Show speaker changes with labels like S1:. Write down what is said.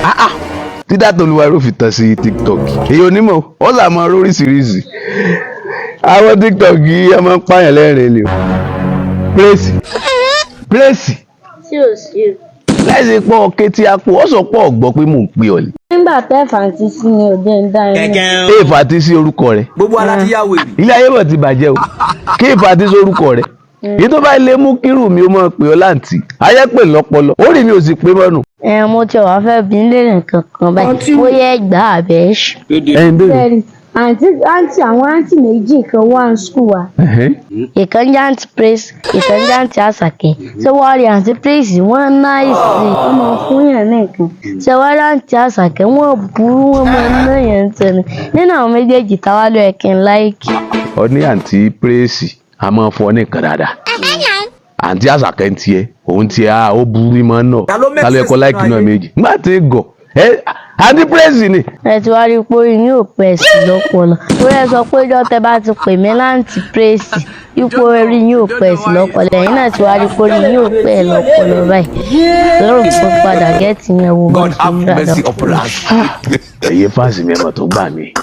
S1: Ah, ah. Tí data olúwa ló fi tàn sí TikTok, èyí onímọ̀ ó là máa róríṣiríṣi àwọn TikTok yìí. Ẹ máa ń pààyàn lẹ́rìn-ín ni o. Praise, Praise.
S2: Tí ò sí o.
S1: Láìsí pọ̀ kétí apò ọ̀sọ̀ pọ̀ gbọ́ pé mò ń pè ọ́ ni.
S2: Nígbà tẹ́ fàǹtí sí ni òde ń dá inú.
S1: Èèfà ti sí orúkọ rẹ̀.
S3: Gbogbo ara ti yá wèrè.
S1: Ilé ayé bọ̀ ti bàjẹ́ o. Kí èèfà ti sí orúkọ rẹ̀, èyí tó bá lè mú kírù mi ó máa pè ọ́ láǹtì ayé pè lọ́pọlọ ó rí mi ò sì pé mọ́nu.
S2: Ẹ mo ti wàá fẹ́ bí léèrè nǹkan kan báyìí, bóyá ẹ gbà àbẹ̀ ṣù.
S1: Ẹ̀yin bèrè.
S2: Bẹ́ẹ̀ni, àǹtí àǹtí, àwọn àǹtí méjì kan wà ní school wa. Ìkan jẹ́ Àǹtí Praise, ìkan jẹ́ Àǹtí Àṣàkẹ́. Ṣé wàá rí Àǹtí Praise, wọ́n nice, wọ́n máa fún yàn ní nǹkan. Ṣé wàá rí Àǹtí Àṣàkẹ́, wọ́n burú, wọ́n máa ń ná yàn tẹ̀lé. Nínú àwọn méjèèjì, táwa ló yẹ kí n like?
S1: Ọ ní Àǹtí Praise a máa fọ ní nǹkan dáadáa, Àǹtí Àṣàkẹ́ ń tiẹ̀, òun tiẹ̀ á ó burú ìmọ̀ náà.
S3: Ta ló make
S1: Ta ló yẹ kó
S3: sense
S1: like
S3: nínú
S1: náà
S3: ayé?
S1: méjì nígbà tí gọ̀ ẹ Àǹtí Praise ni.
S2: Ẹ ti wá rí i pé yín ò pẹ̀ sí lọ́pọlọ. Bóyá ẹ sọ pé ọjọ́ tẹ bá ti pè mí láǹtí Praise, ipò orí yín ò pẹ̀ sí lọ́pọlọ. Ẹ̀yin náà ti wá rí i pé orí yín ò pẹ̀ lọ́pọlọ báyìí. Lọ́rùn fún padà gẹ́ẹ̀tì yẹn wo bó
S3: God
S2: ṣe
S3: have
S2: ń
S3: mercy
S2: dáadáa.
S3: upon us.
S1: Ẹ̀yin fans mi, ẹ̀ mọ̀ tó gbà mí.